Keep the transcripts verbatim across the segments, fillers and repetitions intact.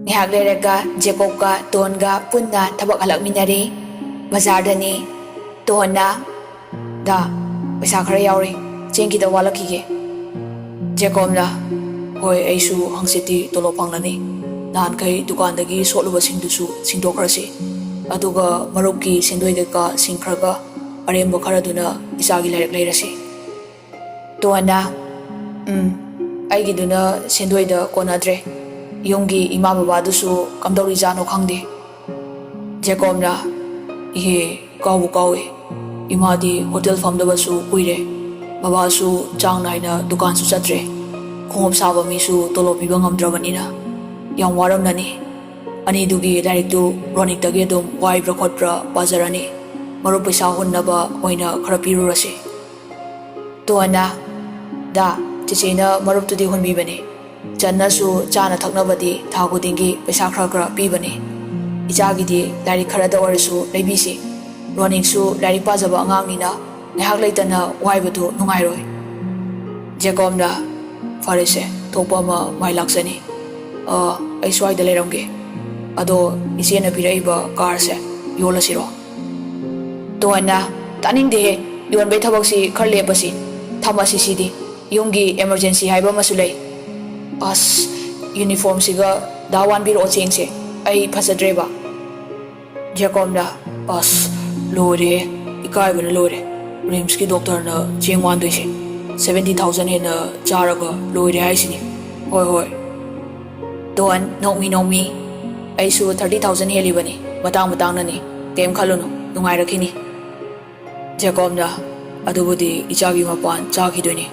ꯉꯥꯏꯍꯥꯛ ꯂꯩꯔꯒ ꯖꯦꯀꯣꯕꯀ ꯇꯣꯟꯒ ꯄꯨꯟꯅ ꯊꯕꯛ ꯍꯜꯂꯛꯃꯤꯟꯅꯔꯦ꯫ ꯕꯖꯥꯔꯗꯅꯤ꯫ ꯇꯣꯟꯅ, "ꯗꯥ, ꯄꯩꯁꯥ ꯈꯔ ꯌꯥꯎꯔꯤ, ꯆꯦꯡ ꯈꯤꯇ ꯋꯥꯠꯂꯛꯈꯤꯒꯦ꯫" ꯖꯦꯀꯣꯕꯅ, "ꯍꯣꯏ, ꯑꯩꯁꯨ ꯍꯪꯆꯤꯠꯇꯤ ꯇꯣꯂꯣꯞ ꯐꯪꯂꯅꯤ꯫ ꯅꯍꯥꯟꯈꯩ ꯗꯨꯀꯥꯟꯗꯒꯤ ꯁꯣꯠꯂꯨꯕꯁꯤꯡꯗꯨꯁꯨ ꯁꯤꯡꯗꯣꯛꯈ꯭ꯔꯁꯤ꯫ ꯑꯗꯨꯒ ꯃꯔꯨꯞꯀꯤ ꯁꯦꯟꯗꯣꯏ ꯀꯩꯀꯥ ꯁꯤꯡꯈ꯭ꯔꯒ ꯑꯔꯦꯝꯕ ꯈꯔꯗꯨꯅ ꯏꯆꯥꯒꯤ ꯂꯥꯏꯔꯤꯛ ꯂꯩꯔꯁꯤ꯫" ꯇꯣꯟꯅ, "ꯎꯝ, ꯑꯩꯒꯤꯗꯨꯅ ꯁꯦꯟꯗꯣꯏꯗ ꯀꯣꯟꯅꯗ꯭ꯔꯦ꯫ ꯌꯨꯝꯒꯤ ꯏꯃꯥ ꯕꯕꯥꯗꯨꯁꯨ ꯀꯝꯗꯧꯔꯤꯖꯥꯠꯅꯣ ꯈꯪꯗꯦ꯫" ꯖꯦꯀꯣꯕꯅ, "ꯏꯍꯦ, ꯀꯥꯎꯕꯨ ꯀꯥꯎꯏ꯫ ꯏꯃꯥꯗꯤ ꯍꯣꯇꯦꯜ ꯐꯝꯗꯕꯁꯨ ꯀꯨꯏꯔꯦ꯫ ꯕꯕꯥꯁꯨ ꯆꯥꯡ ꯅꯥꯏꯅ ꯗꯨꯀꯥꯟꯁꯨ ꯆꯠꯇ꯭ꯔꯦ꯫ ꯈꯣꯡꯎꯞ ꯁꯥꯕ ꯃꯤꯁꯨ ꯇꯣꯂꯣꯞ ꯄꯤꯕ ꯉꯝꯗ꯭ꯔꯕꯅꯤꯅ꯫ ꯌꯥꯝ ꯋꯥꯔꯝꯂꯅꯤ꯫ ꯑꯅꯤꯗꯨꯒꯤ ꯂꯥꯏꯔꯤꯛꯇꯨ ꯔꯣꯅꯤꯛꯇꯒꯤ ꯑꯗꯨꯝ ꯋꯥꯏꯕ꯭ꯔꯥ ꯈꯣꯠꯄ꯭ꯔꯥ ꯄꯥꯖꯔꯅꯤ꯫ ꯃꯔꯨꯞ ꯄꯩꯁꯥ ꯍꯨꯟꯅꯕ ꯑꯣꯏꯅ ꯈꯔ ꯄꯤꯔꯨꯔꯁꯤ꯫" ꯇꯣꯟꯅ, "ꯗꯥ, ꯆꯦꯆꯦꯅ ꯃꯔꯨꯞꯇꯨꯗꯤ ꯍꯨꯟꯕꯤꯕꯅꯤ꯫ ꯆꯟꯅꯁꯨ ꯆꯥꯅ ꯊꯛꯅꯕꯗꯤ ꯊꯥ ꯈꯨꯗꯤꯡꯒꯤ ꯄꯩꯁꯥ ꯈꯔ ꯈꯔ ꯄꯤꯕꯅꯤ꯫ ꯏꯆꯥꯒꯤꯗꯤ ꯂꯥꯏꯔꯤꯛ ꯈꯔꯗ ꯑꯣꯏꯔꯁꯨ ꯂꯩꯕꯤꯁꯤ꯫ ꯔꯣꯅꯤꯛꯁꯨ ꯂꯥꯏꯔꯤꯛ ꯄꯥꯖꯕ ꯑꯉꯥꯡꯅꯤꯅ ꯉꯥꯏꯍꯥꯛ ꯂꯩꯇꯅ ꯋꯥꯏꯕꯗꯨ ꯅꯨꯡꯉꯥꯏꯔꯣꯏ꯫" ꯖꯦꯀꯣꯕꯅ, "ꯐꯔꯦꯁꯦ, ꯊꯣꯛꯄ ꯑꯃ ꯃꯥꯏ ꯂꯥꯛꯆꯅꯤ꯫ ꯑ, ꯑꯩ ꯁ꯭ꯋꯥꯏꯗ ꯂꯩꯔꯝꯒꯦ꯫ ꯑꯗꯣ ꯏꯆꯦꯅ ꯄꯤꯔꯛꯏꯕ ꯀꯥꯔꯁꯦ ꯌꯣꯜꯂꯁꯤꯔꯣ?" ꯇꯣꯟꯅ, "ꯇꯥꯅꯤꯡꯗꯦꯍꯦ, ꯌꯣꯟꯕꯩ ꯊꯕꯛꯁꯤ ꯈꯔ ꯂꯦꯞꯄꯁꯤ꯫ ꯊꯝꯃꯁꯤ ꯁꯤꯗꯤ꯫ ꯌꯨꯝꯒꯤ emergency ꯍꯥꯏꯕ ꯑꯃꯁꯨ ꯂꯩ꯫ ꯑꯁ, ꯌꯨꯅꯤꯐꯣꯔꯝꯁꯤꯒ ꯗꯥ ꯋꯥꯟꯕꯤꯔꯛꯑꯣ ꯆꯦꯡꯁꯦ꯫ ꯑꯩ ꯐꯖꯗ꯭ꯔꯦꯕ꯫" ꯖꯦꯀꯣꯕꯅ, "ꯑꯁ, ꯂꯣꯏꯔꯦꯍꯦ, ꯏꯀꯥꯏꯕꯅ ꯂꯣꯏꯔꯦ꯫ ꯔꯤꯝꯁꯀꯤ ꯗꯣꯛꯇꯔꯅ ꯆꯦꯡ ꯋꯥꯟꯗꯣꯏꯁꯦ꯫ Seventy thousand ꯍꯦꯟꯅ ꯆꯥꯔꯒ ꯂꯣꯏꯔꯦ ꯍꯥꯏꯁꯤꯅꯤ꯫ ꯍꯣꯏ, ꯍꯣꯏ꯫" ꯇꯣꯟ, ꯅꯣꯛꯃꯤ ꯅꯣꯛꯃꯤ, "ꯑꯩꯁꯨ thirty thousand ꯍꯦꯜꯂꯤꯕꯅꯤ꯫ ꯃꯇꯥꯡ ꯃꯇꯥꯡꯅꯅꯤ꯫ ꯀꯩꯝ ꯈꯜꯂꯨꯅꯨ, ꯅꯨꯡꯉꯥꯏꯔꯛꯈꯤꯅꯤ꯫" ꯖꯦꯀꯣꯕꯅ, "ꯑꯗꯨꯕꯨꯗꯤ ꯏꯆꯥꯒꯤ ꯃꯄꯥꯟ ꯆꯥꯈꯤꯗꯣꯏꯅꯤ꯫"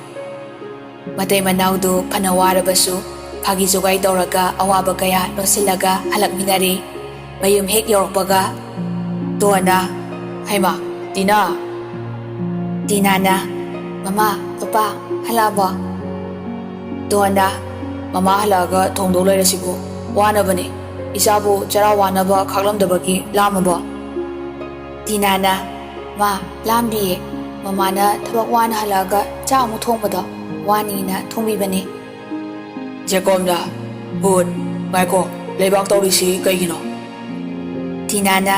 ꯃꯇꯩ ꯃꯅꯥꯎꯗꯨ ꯐꯅ ꯋꯥꯔꯕꯁꯨ ꯐꯥꯒꯤ ꯖꯣꯒꯥꯏ ꯇꯧꯔꯒ ꯑꯋꯥꯕ ꯀꯌꯥ ꯂꯣꯠꯁꯤꯜꯂꯒ ꯍꯜꯂꯛꯃꯤꯟꯅꯔꯦ꯫ ꯃꯌꯨꯝ ꯍꯦꯛ ꯌꯧꯔꯛꯄꯒ ꯇꯣꯟꯅ, "ꯍꯩꯃꯥ, ꯇꯤꯅꯥ!" ꯇꯤꯅꯥꯅ, "ꯃꯃꯥ, ꯄꯄꯥ, ꯍꯜꯂꯛꯑꯕꯣ?" ꯇꯣꯟꯅ, "ꯃꯃꯥ ꯍꯜꯂꯛꯑꯒ ꯊꯣꯡꯗꯧ ꯂꯩꯔꯁꯤꯕꯨ? ꯋꯥꯅꯕꯅꯤ꯫ ꯏꯆꯥꯕꯨ ꯆꯔꯥ ꯋꯥꯅꯕ ꯈꯥꯛꯂꯝꯗꯕꯒꯤ ꯂꯥꯝꯃꯕꯣ?" ꯇꯤꯅꯥꯅ, "ꯃꯥ, ꯂꯥꯝꯗꯤꯌꯦ꯫ ꯃꯃꯥꯅ ꯊꯕꯛ ꯋꯥꯅ ꯍꯜꯂꯛꯑꯒ ꯆꯥꯛ ꯑꯃꯨꯛ ꯊꯣꯡꯕꯗꯣ ꯋꯥꯅꯤꯅ ꯊꯣꯡꯕꯤꯕꯅꯦ꯫" ꯖꯦꯀꯣꯕꯅ, "ꯍꯨꯠ, ꯉꯥꯏꯈꯣ, ꯂꯩꯕꯥꯛ ꯇꯧꯔꯤꯁꯤ ꯀꯩꯒꯤꯅꯣ? ꯇꯤꯅꯥꯅ,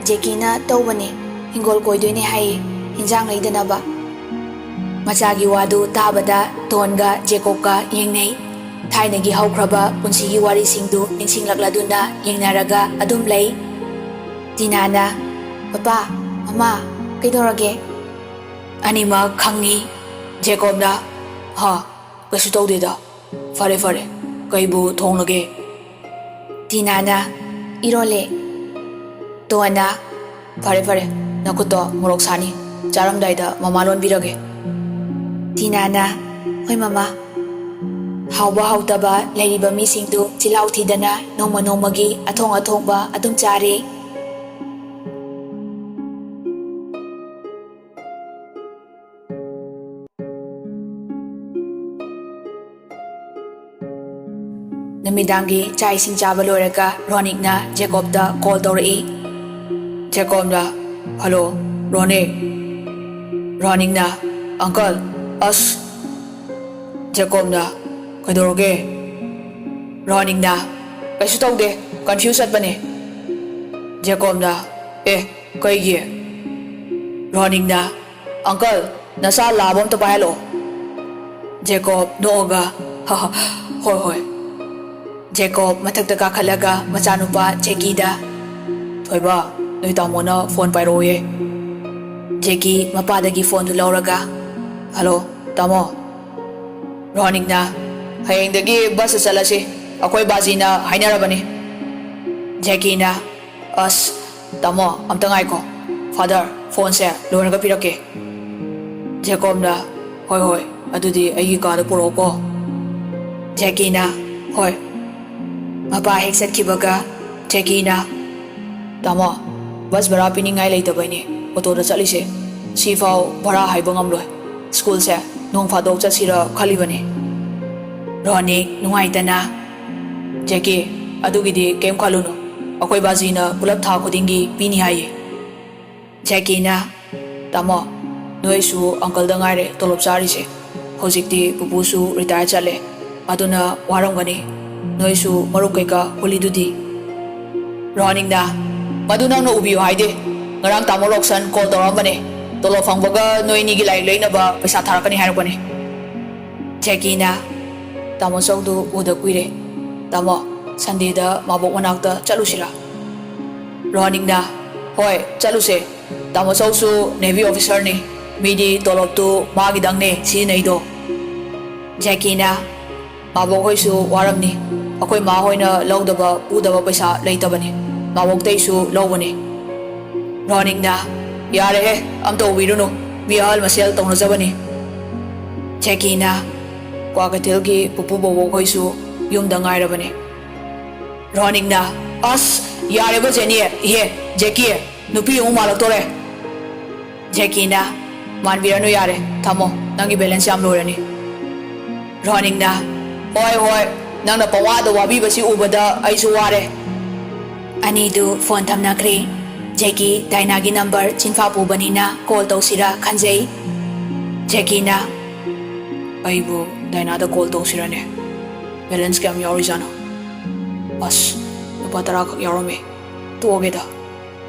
"ꯖꯦꯀꯤꯅ ꯇꯧꯕꯅꯦ, ꯍꯤꯡꯒꯣꯜ ꯀꯣꯏꯗꯣꯏꯅꯦ ꯍꯥꯏꯌꯦ, ꯍꯤꯟꯖꯥꯡ ꯂꯩꯗꯅꯕ꯫" ꯃꯆꯥꯒꯤ ꯋꯥꯗꯨ ꯇꯥꯕꯗ ꯇꯣꯟꯒ ꯖꯦꯀꯣꯕꯀ ꯌꯦꯡꯅꯩ꯫ ꯊꯥꯏꯅꯒꯤ ꯍꯧꯈ꯭ꯔꯕ ꯄꯨꯟꯁꯤꯒꯤ ꯋꯥꯔꯤꯁꯤꯡꯗꯨ ꯅꯤꯡꯁꯤꯡꯂꯛꯂꯗꯨꯅ ꯌꯦꯡꯅꯔꯒ ꯑꯗꯨꯝ ꯂꯩ꯫ ꯇꯤꯅꯥꯅ, "ꯄꯄꯥ, ꯃꯃꯥ, ꯀꯩꯗꯧꯔꯒꯦ?" ꯑꯅꯤꯃꯛ ꯈꯪꯉꯤ꯫ ꯖꯦꯀꯣꯕꯅ, "ꯍꯥ, ꯀꯩꯁꯨ ꯇꯧꯗꯦꯗ꯫ ꯐꯔꯦ, ꯐꯔꯦ, ꯀꯩꯕꯨ ꯊꯣꯡꯂꯒꯦ?" ꯇꯤꯅꯥꯅ, "ꯏꯔꯣꯜꯂꯦ꯫" ꯇꯣꯟꯅ, "ꯐꯔꯦ, ꯐꯔꯦ, ꯅꯈꯨꯠꯇꯣ ꯃꯣꯔꯣꯛ ꯁꯥꯅꯤ, ꯆꯥꯔꯝꯗꯥꯏꯗ ꯃꯃꯥ ꯂꯣꯟꯕꯤꯔꯒꯦ꯫" ꯇꯤꯅꯥꯅ, "ꯍꯣꯏ ꯃꯃꯥ꯫" ꯍꯥꯎꯕ ꯍꯥꯎꯇꯕ ꯂꯩꯔꯤꯕ ꯃꯤꯁꯤꯡꯗꯨ ꯆꯤꯜꯍꯥꯎ ꯊꯤꯗꯅ ꯅꯣꯡꯃ ꯅꯣꯡꯃꯒꯤ ꯑꯊꯣꯡ ꯑꯊꯣꯡꯕ ꯑꯗꯨꯝ ꯆꯥꯔꯦ꯫ ꯅꯨꯃꯤꯗꯥꯡꯒꯤ ꯆꯥꯛ ꯏꯁꯤꯡ ꯆꯥꯕ ꯂꯣꯏꯔꯒ ꯔꯣꯅꯤꯛꯅ ꯖꯦꯀꯣꯕꯇ ꯀꯣꯜ ꯇꯧꯔꯛꯏ꯫ ꯖꯦꯀꯣꯕꯅ, "ꯍꯜꯂꯣ, ꯔꯣꯅꯤꯛ꯫" ꯔꯣꯅꯤꯛꯅ, "ꯑꯪꯀꯜ, ꯑꯁ꯫" ꯖꯦꯀꯣꯕꯅ, "ꯀꯩꯗꯧꯔꯒꯦ?" ꯔꯣꯅꯤꯛꯅ, "ꯀꯩꯁꯨ ꯇꯧꯗꯦ, ꯀꯟꯐ꯭ꯌꯨꯁ ꯆꯠꯄꯅꯦ꯫" ꯖꯦꯀꯣꯕꯅ, "ꯑꯦ, ꯀꯩꯒꯤ?" ꯔꯣꯅꯤꯛꯅ, "ꯑꯪꯀꯜ, ꯅꯆꯥ ꯂꯥꯕ ꯑꯝꯇ ꯄꯥꯏꯍꯜꯂꯛꯑꯣ꯫" ꯖꯦꯀꯣꯕ ꯅꯣꯛꯑꯒ, "ꯍꯣꯏ, ꯍꯣꯏ꯫" ꯖꯦꯀꯣꯕ ꯃꯊꯛꯇ ꯀꯥꯈꯠꯂꯒ ꯃꯆꯥꯅꯨꯄꯥ ꯖꯦꯀꯤꯗ, "ꯊꯣꯏꯕ, ꯅꯣꯏ ꯇꯥꯃꯣꯅ ꯐꯣꯟ ꯄꯥꯏꯔꯛꯑꯣꯌꯦ꯫" ꯖꯦꯀꯤ ꯃꯄꯥꯗꯒꯤ ꯐꯣꯟꯗꯨ ꯂꯧꯔꯒ, "ꯍꯜꯂꯣ, ꯇꯥꯃꯣ꯫" ꯔꯣꯅꯤꯛꯅ, "ꯍꯌꯦꯡꯗꯒꯤ ꯕꯁꯇ ꯆꯠꯂꯁꯤ, ꯑꯩꯈꯣꯏ ꯕꯥꯖꯤꯅ ꯍꯥꯏꯅꯔꯕꯅꯤ꯫" ꯖꯦꯀꯤꯅ, "ꯑꯁ, ꯇꯥꯃꯣ, ꯑꯝꯇ ꯉꯥꯏꯈꯣ, ꯐꯥꯗꯔ, ꯐꯣꯟꯁꯦ ꯂꯣꯏꯔꯒ ꯄꯤꯔꯛꯀꯦ꯫" ꯖꯦꯀꯣꯕꯅ, "ꯍꯣꯏ, ꯍꯣꯏ, ꯑꯗꯨꯗꯤ ꯑꯩꯒꯤ ꯀꯥꯗ ꯄꯨꯔꯛꯑꯣꯀꯣ꯫" ꯖꯦꯀꯤꯅ, "ꯍꯣꯏ꯫" ꯃꯄꯥ ꯍꯦꯛ ꯆꯠꯈꯤꯕꯒ ꯖꯦꯀꯤꯅ, "ꯇꯥꯃꯣ, ꯕꯁ ꯚꯔꯥ ꯄꯤꯅꯤꯡꯉꯥꯏ ꯂꯩꯇꯕꯩꯅꯦ ꯑꯣꯇꯣꯗ ꯆꯠꯂꯤꯁꯦ꯫ ꯁꯤꯐꯥꯎ ꯚꯔꯥ ꯍꯥꯏꯕ ꯉꯝꯂꯣꯏ꯫ ꯁ꯭ꯀꯨꯜꯁꯦ ꯅꯣꯡ ꯐꯥꯗꯣꯛ ꯆꯠꯁꯤꯔ ꯈꯜꯂꯤꯕꯅꯦ꯫" ꯔꯣꯅꯤꯛ ꯅꯨꯡꯉꯥꯏꯇꯅ, "ꯖꯦꯀꯤ, ꯑꯗꯨꯒꯤꯗꯤ ꯀꯩꯝ ꯈꯜꯂꯨꯅꯨ꯫ ꯑꯩꯈꯣꯏ ꯕꯥꯖꯤꯅ ꯄꯨꯂꯞ ꯊꯥ ꯈꯨꯗꯤꯡꯒꯤ ꯄꯤꯅꯤ ꯍꯥꯏꯌꯦ꯫" ꯖꯦꯀꯤꯅ, "ꯇꯥꯃꯣ, ꯅꯣꯏꯁꯨ ꯑꯪꯀꯜꯗ ꯉꯥꯏꯔꯦ ꯇꯣꯂꯣꯞ ꯆꯥꯔꯤꯁꯦ꯫ ꯍꯧꯖꯤꯛꯇꯤ ꯄꯨꯄꯨꯁꯨ ꯔꯤꯇꯥꯌꯔ ꯆꯠꯂꯦ꯫ ꯑꯗꯨꯅ ꯋꯥꯔꯝꯒꯅꯤ꯫ ꯅꯣꯏꯁꯨ ꯃꯔꯨꯞ ꯀꯩꯀꯥ ꯍꯨꯜꯂꯤꯗꯨꯗꯤ꯫ ꯔꯣꯍꯟ ꯏꯪꯅ, "ꯃꯗꯨ ꯅꯪꯅ ꯎꯕꯤꯌꯨ ꯍꯥꯏꯗꯦ꯫ ꯉꯔꯥꯡ ꯇꯥꯃꯣ ꯔꯣꯛꯁꯟ ꯀꯣꯜ ꯇꯧꯔꯛꯑꯝꯕꯅꯦ꯫ ꯇꯣꯂꯣꯞ ꯐꯪꯕꯒ ꯅꯣꯏ ꯑꯅꯤꯒꯤ ꯂꯥꯏꯔꯤꯛ ꯂꯩꯅꯕ ꯄꯩꯁꯥ ꯊꯥꯔꯛꯀꯅꯤ ꯍꯥꯏꯔꯛꯄꯅꯦ꯫" ꯖꯦꯀꯤꯅ, "ꯇꯥꯃꯣ ꯆꯧꯗꯨ ꯎꯗ ꯀꯨꯏꯔꯦ꯫ ꯇꯥꯃꯣ, ꯁꯟꯗꯦꯗ ꯃꯥꯕꯣꯛ ꯃꯅꯥꯛꯇ ꯆꯠꯂꯨꯁꯤꯔꯥ?" ꯔꯣꯍꯟ ꯏꯪꯅ, "ꯍꯣꯏ, ꯆꯠꯂꯨꯁꯦ꯫ ꯇꯥꯃꯣ ꯆꯧꯁꯨ ꯅꯦꯚꯤ ꯑꯣꯐꯤꯁꯔꯅꯤ꯫ ꯃꯤꯗꯤ ꯇꯣꯂꯣꯞꯇꯨ ꯃꯥꯒꯤꯗꯪꯅꯦ ꯁꯤꯖꯤꯟꯅꯩꯗꯣ꯫" ꯖꯦꯀꯤꯅ, "ꯃꯥꯕꯣꯛ ꯍꯣꯏꯁꯨ ꯋꯥꯔꯝꯅꯤ꯫ ꯑꯩꯈꯣꯏ ꯃꯥ ꯍꯣꯏꯅ ꯂꯧꯗꯕ ꯄꯨꯗꯕ ꯄꯩꯁꯥ ꯂꯩꯇꯕꯅꯤ꯫ ꯃꯥꯕꯣꯛꯇꯩꯁꯨ ꯂꯧꯕꯅꯤ꯫" ꯔꯣꯍꯟ ꯏꯪꯅ, "ꯌꯥꯔꯦꯍꯦ, ꯑꯝꯇ ꯎꯕꯤꯔꯨꯅꯨ꯫ ꯃꯤ ꯑꯍꯜ ꯃꯁꯦꯜ ꯇꯧꯅꯖꯕꯅꯤ꯫" ꯖꯦꯀꯤꯅ, "ꯀ꯭ꯋꯥꯀꯩꯊꯦꯜꯒꯤ ꯄꯨꯄꯨ ꯕꯣꯕꯣꯛ ꯍꯣꯏꯁꯨ ꯌꯨꯝꯗ ꯉꯥꯏꯔꯕꯅꯤ꯫" ꯔꯣꯍꯟ ꯏꯪꯅ, "ꯑꯁ, ꯌꯥꯔꯦꯕ ꯖꯦꯅꯤ, ꯏꯍꯦ, ꯖꯦꯀꯤ, ꯅꯨꯄꯤ ꯑꯃꯨꯛ ꯃꯥꯜꯂꯛꯇꯣꯔꯦ꯫" ꯖꯦꯀꯤꯅ, "ꯃꯥꯟꯕꯤꯔꯅꯨ, ꯌꯥꯔꯦ, ꯊꯝꯃꯣ, ꯅꯪꯒꯤ ꯕꯦꯂꯦꯟꯁ ꯌꯥꯝ ꯂꯣꯏꯔꯅꯤ꯫" ꯔꯣꯍꯟ ꯏꯪꯅ, "ꯍꯣꯏ, ꯍꯣꯏ, ꯅꯪꯅ ꯄꯋꯥꯗ ꯋꯥꯕꯤꯕꯁꯤ ꯎꯕꯗ ꯑꯩꯁꯨ ꯋꯥꯔꯦ꯫" ꯑꯅꯤꯗꯨ ꯐꯣꯟ ꯊꯝꯅꯈ꯭ꯔꯦ꯫ ꯖꯦꯀꯤ ꯗꯥꯏꯅꯥꯒꯤ ꯅꯝꯕꯔ ꯆꯤꯟꯐꯥ ꯄꯨꯕꯅꯤꯅ ꯀꯣꯜ ꯇꯧꯁꯤꯔꯥ ꯈꯟꯖꯩ꯫ ꯖꯦꯀꯤꯅ, "ꯑꯩꯕꯨ ꯗꯥꯏꯅꯥꯗ ꯀꯣꯜ ꯇꯧꯁꯤꯔꯅꯦ? ꯕꯦꯂꯦꯟꯁ ꯀꯌꯥꯝ ꯌꯥꯎꯔꯤꯖꯥꯠꯅꯣ? ꯑꯁ, ꯂꯨꯄꯥ ꯇꯔꯥ ꯈꯛ ꯌꯥꯎꯔꯝꯃꯦ꯫ ꯇꯣꯛꯑꯒꯦꯗ꯫"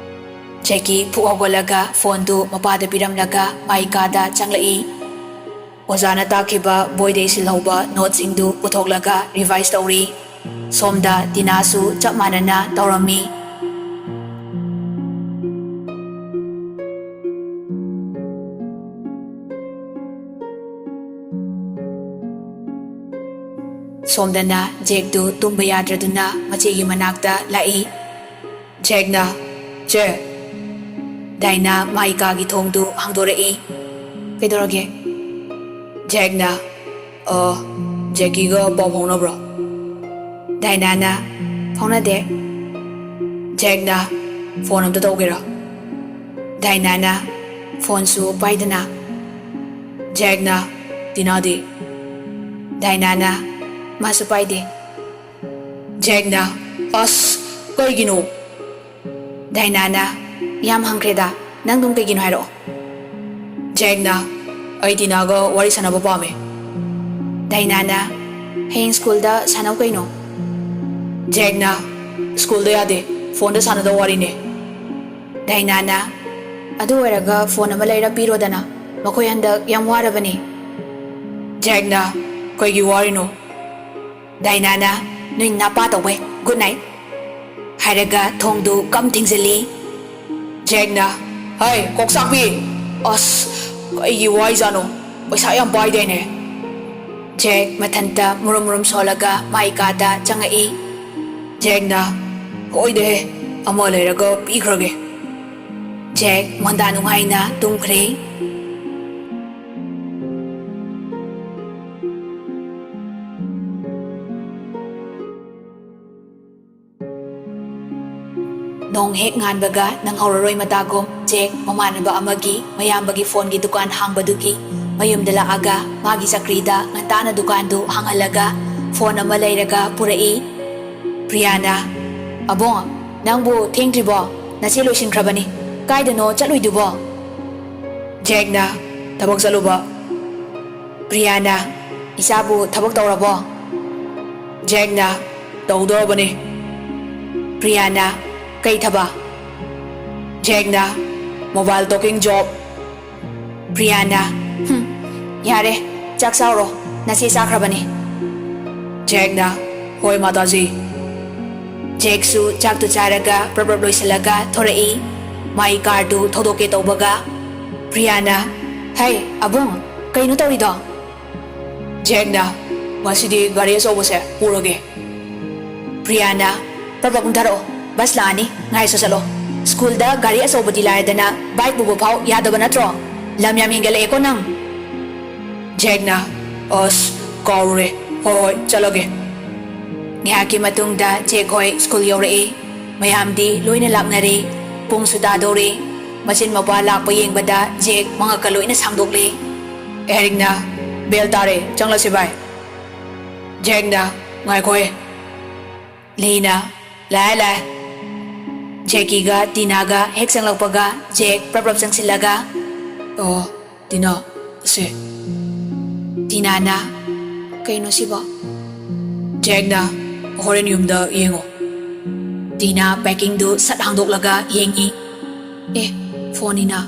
ꯖꯦꯀꯤ ꯐꯨꯛ ꯍꯧꯒꯠꯂꯒ ꯐꯣꯟꯗꯨ ꯃꯄꯥꯗ ꯄꯤꯔꯝꯂꯒ ꯃꯥꯏ ꯀꯥꯗ ꯆꯪꯂꯛꯏ꯫ ꯑꯣꯖꯥꯅ ꯇꯥꯛꯈꯤꯕ ꯕꯣꯏꯗ ꯏꯁꯤꯜꯍꯧꯕ ꯅꯣꯠꯁꯤꯡꯗꯨ ꯄꯨꯊꯣꯛꯂꯒ ꯔꯤꯚꯥꯏꯁ ꯇꯧꯔꯤ꯫ ꯁꯣꯝꯗ ꯇꯤꯅꯥꯁꯨ ꯆꯞ ꯃꯥꯟꯅꯅ ꯇꯧꯔꯝꯃꯤ꯫ ꯁꯣꯝꯗꯅ ꯖꯦꯛꯇꯨ ꯇꯨꯝꯕ ꯌꯥꯗ꯭ꯔꯗꯨꯅ ꯃꯆꯦꯒꯤ ꯃꯅꯥꯛꯇ ꯂꯥꯛꯏ꯫ ꯖꯦꯛꯅ, "ꯆꯦ!" ꯗꯥꯏꯅꯥ ꯃꯥꯏ ꯀꯥꯒꯤ ꯊꯣꯡꯗꯨ ꯍꯥꯡꯗꯣꯔꯛꯏ꯫ "ꯀꯩꯗꯧꯔꯒꯦ?" ꯖꯦꯛꯅ, "ꯑ, ꯖꯦꯀꯤꯒ ꯄꯥꯎ ꯐꯥꯎꯅꯕ꯭ꯔꯣ?" ꯗꯥꯏꯅꯥꯅ, "ꯐꯥꯎꯅꯗꯦ꯫" ꯖꯦꯛꯅ, "ꯐꯣꯟ ꯑꯝꯇ ꯇꯧꯒꯦꯔꯥ?" ꯗꯥꯏꯅꯥꯅ ꯐꯣꯟꯁꯨ ꯄꯥꯏꯗꯅ꯫ ꯖꯦꯛꯅ, "ꯇꯤꯅꯥꯗꯤ?" ꯗꯥꯏꯅꯥꯅ, "ꯃꯥꯁꯨ ꯄꯥꯏꯗꯦ꯫" ꯖꯦꯛꯅ, "ꯑꯁ, ꯀꯩꯒꯤꯅꯣ?" ꯗꯥꯏꯅꯥꯅ, "ꯌꯥꯝ ꯍꯪꯈ꯭ꯔꯦꯗ, ꯅꯪ ꯑꯗꯨꯝ ꯀꯩꯒꯤꯅꯣ ꯍꯥꯏꯔꯛꯑꯣ꯫" ꯖꯦꯛꯅ, "ꯑꯩ ꯇꯤꯅꯥꯒ ꯋꯥꯔꯤ ꯁꯥꯟꯅꯕ ꯄꯥꯝꯃꯦ꯫" ꯗꯥꯏꯅꯥꯅ, "ꯍꯌꯦꯡ ꯁ꯭ꯀꯨꯜꯗ ꯁꯥꯟꯅꯧ ꯀꯩꯅꯣ, ꯖꯦꯛꯅ, "ꯁ꯭ꯀꯨꯜꯗ ꯌꯥꯗꯦ, ꯐꯣꯟꯗ ꯁꯥꯟꯅꯗꯧ ꯋꯥꯔꯤꯅꯦ꯫" ꯗꯥꯏꯅꯥꯅ, "ꯑꯗꯨ ꯑꯣꯏꯔꯒ ꯐꯣꯟ ꯑꯃ ꯂꯩꯔ ꯄꯤꯔꯣꯗꯅ, ꯃꯈꯣꯏ ꯍꯟꯗꯛ ꯌꯥꯝ ꯋꯥꯔꯕꯅꯤ꯫" ꯖꯦꯛꯅ, "ꯀꯩꯒꯤ ꯋꯥꯔꯤꯅꯣ?" ꯗꯥꯏꯅꯥꯅ, "ꯅꯣꯏ ꯅꯄꯥ ꯇꯧꯕꯩ꯫ Good night." ꯍꯥꯏꯔꯒ ꯊꯣꯡꯗꯨ ꯀꯝ ꯊꯤꯡꯖꯤꯜꯂꯤ꯫ ꯖꯦꯛꯅ, "ꯍꯩ, ꯀꯣꯛꯆꯥꯛꯄꯤ! ꯑꯁ, ꯀꯩꯒꯤ ꯋꯥꯏꯖꯥꯠꯅꯣ? ꯄꯩꯁꯥ ꯌꯥꯝ ꯄꯥꯏꯗꯥꯏꯅꯦ?" ꯖꯦꯛ ꯃꯊꯟꯇ ꯃꯨꯔꯨꯝ ꯃꯨꯔꯨꯝ ꯁꯣꯜꯂꯒ ꯃꯥꯏ ꯀꯥꯗ ꯆꯪꯉꯛꯏ꯫ ꯖꯦꯛꯅ, "ꯍꯣꯏꯗꯦꯍꯦ, ꯑꯃ ꯂꯩꯔꯒ ꯄꯤꯈ꯭ꯔꯒꯦ꯫" ꯖꯦꯛ ꯃꯣꯟꯗꯥ ꯅꯨꯡꯉꯥꯏꯅ ꯇꯨꯝꯈ꯭ꯔꯦ꯫ ꯅꯣꯡ ꯍꯦꯛ ꯉꯥꯟꯕꯒ ꯅꯪꯍꯧꯔꯔꯣꯏ ꯃꯇꯥꯒꯨꯝ ꯖꯦꯛ ꯃꯃꯥꯟꯅꯕ ꯑꯃꯒꯤ ꯃꯌꯥꯝꯕꯒꯤ ꯐꯣꯟꯒꯤ ꯗꯨꯀꯥꯟ ꯍꯥꯡꯕꯗꯨꯒꯤ ꯃꯌꯨꯝꯗ ꯂꯥꯛꯑꯒ ꯃꯥꯒꯤ ꯆꯀ꯭ꯔꯤꯗ ꯉꯟꯇꯥꯅ ꯗꯨꯀꯥꯟꯗꯨ ꯍꯥꯡꯍꯜꯂꯒ ꯐꯣꯟ ꯑꯃ ꯂꯩꯔꯒ ꯄꯨꯔꯛꯏ꯫ ꯄ꯭ꯔꯤꯌꯥꯅ, "ꯑꯕꯣꯡ, ꯅꯪꯕꯨ ꯊꯦꯡꯗ꯭ꯔꯤꯕꯣ? ꯅꯆꯦ ꯂꯣꯏꯁꯤꯟꯈ꯭ꯔꯕꯅꯤ꯫ ꯀꯥꯏꯗꯅꯣ ꯆꯠꯂꯨꯏꯗꯨꯕꯣ?" ꯖꯦꯛꯅ, "ꯊꯕꯛ ꯆꯠꯂꯨꯕ꯫" ꯄ꯭ꯔꯤꯌꯥꯅ, "ꯏꯆꯥꯕꯨ ꯊꯕꯛ ꯇꯧꯔꯕꯣ?" ꯖꯦꯛꯅ, "ꯇꯧꯗꯧꯔꯕꯅꯤ꯫" ꯄ꯭ꯔꯤꯌꯥꯅ, "ꯀꯩ ꯊꯕꯛ?" ꯖꯦꯛꯅ, "Mobile talking job꯫" ꯄ꯭ꯔꯤꯌꯥꯅ, "ꯍꯨꯝ, ꯌꯥꯔꯦ, ꯆꯥꯛ ꯆꯥꯎꯔꯣ, ꯅꯆꯦ ꯆꯥꯈ꯭ꯔꯕꯅꯤ꯫" ꯖꯦꯛꯅ, "ꯍꯣꯏ, ꯃꯥꯇꯥꯖꯤ꯫" ꯖꯦꯛꯁꯨ ꯆꯥꯛꯇꯨ ꯆꯥꯔꯒ ꯄ꯭ꯔꯞ ꯄ꯭ꯔꯞ ꯂꯣꯏꯁꯤꯜꯂꯒ ꯊꯣꯔꯛꯏ꯫ ꯃꯥꯏ ꯀꯥꯔꯗꯨ ꯊꯧꯗꯣꯛꯀꯦ ꯇꯧꯕꯒ ꯄ꯭ꯔꯤꯌꯥꯅ, "ꯍꯩ, ꯑꯕꯨꯡ, ꯀꯩꯅꯣ ꯇꯧꯔꯤꯗꯣ?" ꯖꯦꯛꯅ, "ꯉꯁꯤꯗꯤ ꯒꯥꯔꯤ ꯑꯆꯧꯕꯁꯦ ꯄꯨꯔꯒꯦ꯫" ꯄ꯭ꯔꯤꯌꯥꯅ, "ꯄ꯭ꯔꯞ ꯄ꯭ꯔꯞ ꯀꯨꯝꯊꯔꯛꯑꯣ, ꯕꯁ ꯂꯥꯛꯑꯅꯤ, ꯉꯥꯏꯁꯨ ꯆꯠꯂꯣ꯫ ꯁ꯭ꯀꯨꯜꯗ ꯒꯥꯔꯤ ꯑꯆꯧꯕꯗꯤ ꯂꯥꯏꯔꯗꯅ ꯕꯥꯏꯛ ꯄꯨꯕ ꯐꯥꯎ ꯌꯥꯗꯕ ꯅꯠꯇ꯭ꯔꯣ? ꯂꯝ ꯌꯥꯝ ꯍꯦꯟꯒꯠꯂꯛꯑꯦꯀꯣ ꯅꯪ꯫" ꯖꯦꯛꯅ, "ꯑꯁ, ꯀꯥꯎꯔꯨꯔꯦ꯫ ꯍꯣꯏ ꯍꯣꯏ, ꯆꯠꯂꯒꯦ꯫" ꯉꯥꯏꯍꯥꯛꯀꯤ ꯃꯇꯨꯡꯗ ꯖꯦꯛ ꯍꯣꯏ ꯁ꯭ꯀꯨꯜ ꯌꯧꯔꯛꯏ꯫ ꯃꯌꯥꯝꯗꯤ ꯂꯣꯏꯅ ꯂꯥꯛꯅꯔꯦ꯫ ꯄꯨꯡꯁꯨ ꯇꯥꯗꯧꯔꯦ꯫ ꯃꯆꯤꯟ ꯃꯧꯄ꯭ꯋꯥ ꯂꯥꯛꯄ ꯌꯦꯡꯕꯗ ꯖꯦꯛ ꯃꯉꯛꯀ ꯂꯣꯏꯅ ꯁꯥꯡꯗꯣꯛꯂꯦ꯫ ꯑꯦꯔꯤꯛꯅ, "ꯕꯦꯜ ꯇꯥꯔꯦ, ꯆꯪꯂꯁꯤ ꯚꯥꯏ꯫" ꯖꯦꯛꯅ, "ꯉꯥꯏꯈꯣꯍꯦ꯫" ꯂꯤꯅ, "ꯂꯥꯛꯑꯦ, ꯂꯥꯛꯑꯦ꯫" ꯖꯦꯀꯤꯒ ꯇꯤꯅꯥꯒ ꯍꯦꯛ ꯆꯪꯂꯛꯄꯒ ꯖꯦꯛ ꯄ꯭ꯔꯞ ꯄ꯭ꯔꯞ ꯆꯪꯁꯤꯜꯂꯒ, "ꯑꯣ, ꯇꯤꯅꯥ, ꯁꯦ꯫" ꯇꯤꯅꯥꯅ, "ꯀꯩꯅꯣ ꯁꯤꯕꯣ?" ꯖꯦꯛꯅ, ꯍꯣꯔꯦꯟ ꯌꯨꯝꯗ ꯌꯦꯡꯉꯣ꯫ ꯇꯤꯅꯥ packingꯗꯨ ꯁꯠ ꯍꯥꯡꯗꯣꯛꯂꯒ ꯌꯦꯡꯉꯤ꯫ ꯑꯦ, phoneꯅꯤꯅ꯫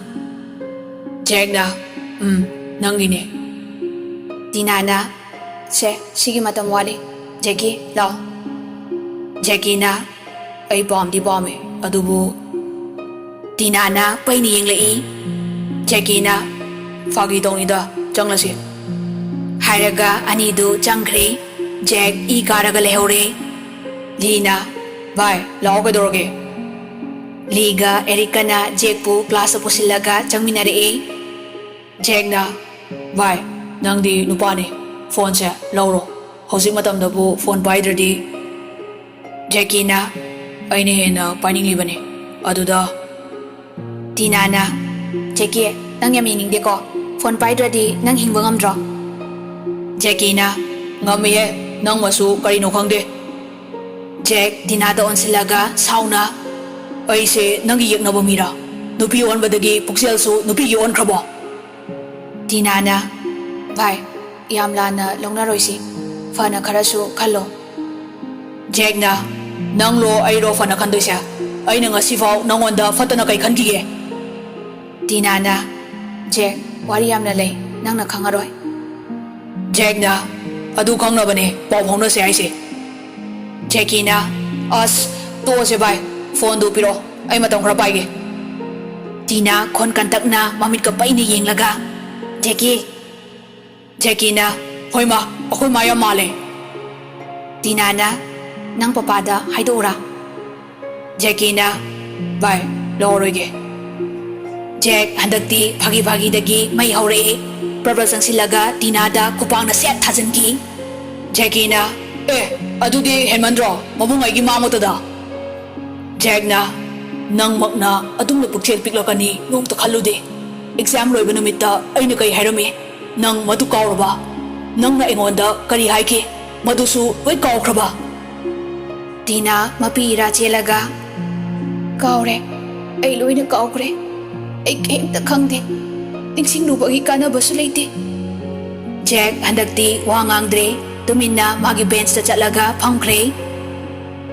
ꯖꯦꯛꯅ, "ꯎꯝ, ꯅꯪꯒꯤꯅꯦ꯫" ꯇꯤꯅꯥꯅ, "ꯁꯦ, ꯁꯤꯒꯤ ꯃꯇꯝ ꯋꯥꯠꯂꯤ꯫ ꯖꯦꯀꯤ, ꯂꯥꯛꯑꯣ꯫" ꯖꯦꯀꯤꯅ, "ꯑꯩ ꯄꯥꯝꯗꯤ ꯄꯥꯝꯃꯦ, ꯑꯗꯨꯕꯨ꯫" ꯇꯤꯅꯥꯅ ꯄꯩꯅ ꯌꯦꯡꯂꯛꯏ꯫ ꯖꯦꯀꯤꯅ, "ꯐꯥꯒꯤ ꯇꯧꯅꯤꯗ, ꯆꯪꯂꯁꯤ꯫" ꯍꯥꯏꯔꯒ ꯑꯅꯤꯗꯨ ꯆꯪꯈ꯭ꯔꯦ꯫ ꯖꯦꯛ ꯏ ꯀꯥꯔꯒ ꯂꯩꯍꯧꯔꯦ꯫ ꯂꯤꯅ, "ꯚꯥꯏ, ꯂꯥꯛꯑꯣ, ꯀꯩꯗꯧꯔꯒꯦ?" ꯂꯤꯒ ꯑꯦꯔꯤꯀꯅ ꯖꯦꯛꯄꯨ classꯇ ꯄꯨꯁꯤꯜꯂꯒ ꯆꯪꯃꯤꯟꯅꯔꯛꯑꯦ꯫ ꯖꯦꯛꯅ, "ꯚꯥꯏ, ꯅꯪꯗꯤ ꯅꯨꯄꯥꯅꯤ, phoneꯁꯦ ꯂꯧꯔꯣ꯫ ꯍꯧꯖꯤꯛ ꯃꯇꯝꯗꯕꯨ phone ꯄꯥꯏꯗ꯭ꯔꯗꯤ꯫" ꯖꯦꯀꯤꯅ, "ꯑꯩꯅ ꯍꯦꯟꯅ ꯄꯥꯏꯅꯤꯡꯂꯤꯕꯅꯤ꯫" ꯑꯗꯨꯗ ꯇꯤꯅꯥꯅ, "ꯖꯦꯀꯤ, ꯅꯪ ꯌꯥꯝ ꯌꯦꯡꯅꯤꯡꯗꯦꯀꯣ? Phone ꯄꯥꯏꯗ꯭ꯔꯗꯤ ꯅꯪ ꯍꯤꯡꯕ ꯉꯝꯗ꯭ꯔꯣ?" ꯖꯦꯀꯤꯅ, "ꯉꯝꯃꯤꯍꯦ, ꯅꯪꯃꯁꯨ ꯀꯔꯤꯅꯣ ꯈꯪꯗꯦ꯫" ꯖꯦꯛ ꯇꯤꯅꯥꯗ ꯑꯣꯟꯁꯤꯜꯂꯒ ꯁꯥꯎꯅ, "ꯑꯩꯁꯦ ꯅꯪꯒꯤ ꯌꯦꯛꯅꯕ ꯃꯤꯔꯥ? ꯅꯨꯄꯤ ꯑꯣꯟꯕꯗꯒꯤ ꯄꯨꯛꯆꯦꯜꯁꯨ ꯅꯨꯄꯤꯒꯤ ꯑꯣꯟꯈ꯭ꯔꯕꯣ?" ꯇꯤꯅꯥꯅ, "ꯚꯥꯏ, ꯌꯥꯝ ꯂꯥꯟꯅ ꯂꯧꯅꯔꯣꯏꯁꯤ, ꯐꯅ ꯈꯔꯁꯨ ꯈꯜꯂꯣ꯫" ꯖꯦꯛꯅ, "ꯅꯪꯂꯣ ꯑꯩꯔꯣ ꯐꯅ ꯈꯟꯗꯣꯏꯁꯦ? ꯑꯩꯅ ꯉꯁꯤꯐꯥꯎ ꯅꯪꯉꯣꯟꯗ ꯐꯠꯇꯅ ꯀꯩ ꯈꯟꯈꯤꯒꯦ?" ꯇꯤꯅꯥꯅ, "ꯖꯦꯛ, ꯋꯥꯔꯤ ꯌꯥꯝꯅ ꯂꯩ, ꯅꯪꯅ ꯈꯪꯉꯔꯣꯏ꯫" ꯖꯦꯛꯅ, "ꯑꯗꯨ ꯈꯪꯅꯕꯅꯦ ꯄꯥꯎ ꯐꯥꯎꯅꯁꯦ ꯍꯥꯏꯁꯦ꯫" ꯖꯦꯀꯤꯅ, "ꯑꯁ, ꯇꯣꯛꯑꯁꯦ ꯚꯥꯏ, phoneꯗꯨ ꯄꯤꯔꯛꯑꯣ, ꯑꯩ ꯃꯇꯝ ꯈꯔ ꯄꯥꯏꯒꯦ꯫" ꯇꯤꯅꯥ ꯈꯣꯟ ꯀꯟꯇꯛꯅ ꯃꯃꯤꯠꯀ ꯄꯩꯅ ꯌꯦꯡꯂꯒ, "ꯖꯦꯀꯤ, ꯖꯦꯀꯤꯅ, "ꯍꯣꯏ ꯃꯥ, ꯑꯩꯈꯣꯏ ꯃꯥ ꯌꯥꯝ ꯃꯥꯜꯂꯦ꯫" ꯇꯤꯅꯥꯅ, "ꯅꯪ ꯄꯄꯥꯗ ꯍꯥꯏꯗꯣꯛꯎꯔꯥ?" ꯖꯦꯀꯤꯅ, "ꯚꯥꯏ, ꯂꯧꯔꯔꯣꯏꯒꯦ꯫" ꯖꯦꯛ ꯍꯟꯗꯛꯇꯤ ꯐꯥꯒꯤ ꯐꯥꯒꯤꯗꯒꯤ ꯃꯩ ꯍꯧꯔꯛꯏ꯫ ꯄ꯭ꯔꯕꯜ ꯆꯪꯁꯤꯜꯂꯒ ꯇꯤꯅꯥꯗ ꯈꯨꯄꯥꯛꯅ ꯁꯦꯠ ꯊꯥꯖꯤꯟꯈꯤ꯫ ꯖꯦꯀꯤꯅ, "ꯑꯦ, ꯑꯗꯨꯗꯤ ꯍꯦꯟꯃꯟꯗ꯭ꯔꯣ, ꯃꯕꯨꯡ ꯑꯩꯒꯤ ꯃꯥꯡꯉꯨꯇꯗ?" ꯖꯦꯛꯅ, "ꯅꯪꯃꯛꯅ ꯑꯗꯨꯝꯅ ꯄꯨꯛꯆꯦꯜ ꯄꯤꯛꯂꯛꯀꯅꯤ ꯅꯣꯡꯇ ꯈꯜꯂꯨꯗꯦ꯫ Exam ꯂꯣꯏꯕ ꯅꯨꯃꯤꯠꯇ ꯑꯩꯅ ꯀꯩ ꯍꯥꯏꯔꯝꯃꯤ? ꯅꯪ ꯃꯗꯨ ꯀꯥꯎꯔꯕ? ꯅꯪꯅ ꯑꯩꯉꯣꯟꯗ ꯀꯔꯤ ꯍꯥꯏꯈꯤ? ꯃꯗꯨꯁꯨ ꯂꯣꯏ ꯀꯥꯎꯈ꯭ꯔꯕ?" ꯇꯤꯅꯥ ꯃꯄꯤ ꯏꯔꯥ ꯆꯦꯜꯂꯒ, "ꯀꯥꯎꯔꯦ꯫ ꯑꯩ ꯂꯣꯏꯅ ꯀꯥꯎꯈ꯭ꯔꯦ꯫ ꯑꯩ ꯀꯩꯝꯇ ꯈꯪꯗꯦ꯫ ꯅꯤꯡꯁꯤꯡꯂꯨꯕꯒꯤ ꯀꯥꯟꯅꯕꯁꯨ ꯂꯩꯇꯦ꯫" ꯖꯦꯛ ꯍꯟꯗꯛꯇꯤ ꯋꯥ ꯉꯥꯡꯗ꯭ꯔꯦ꯫ ꯇꯨꯃꯤꯟꯅ ꯃꯥꯒꯤ ꯕꯦꯟꯁꯇ ꯆꯠꯂꯒ ꯐꯝꯈ꯭ꯔꯦ꯫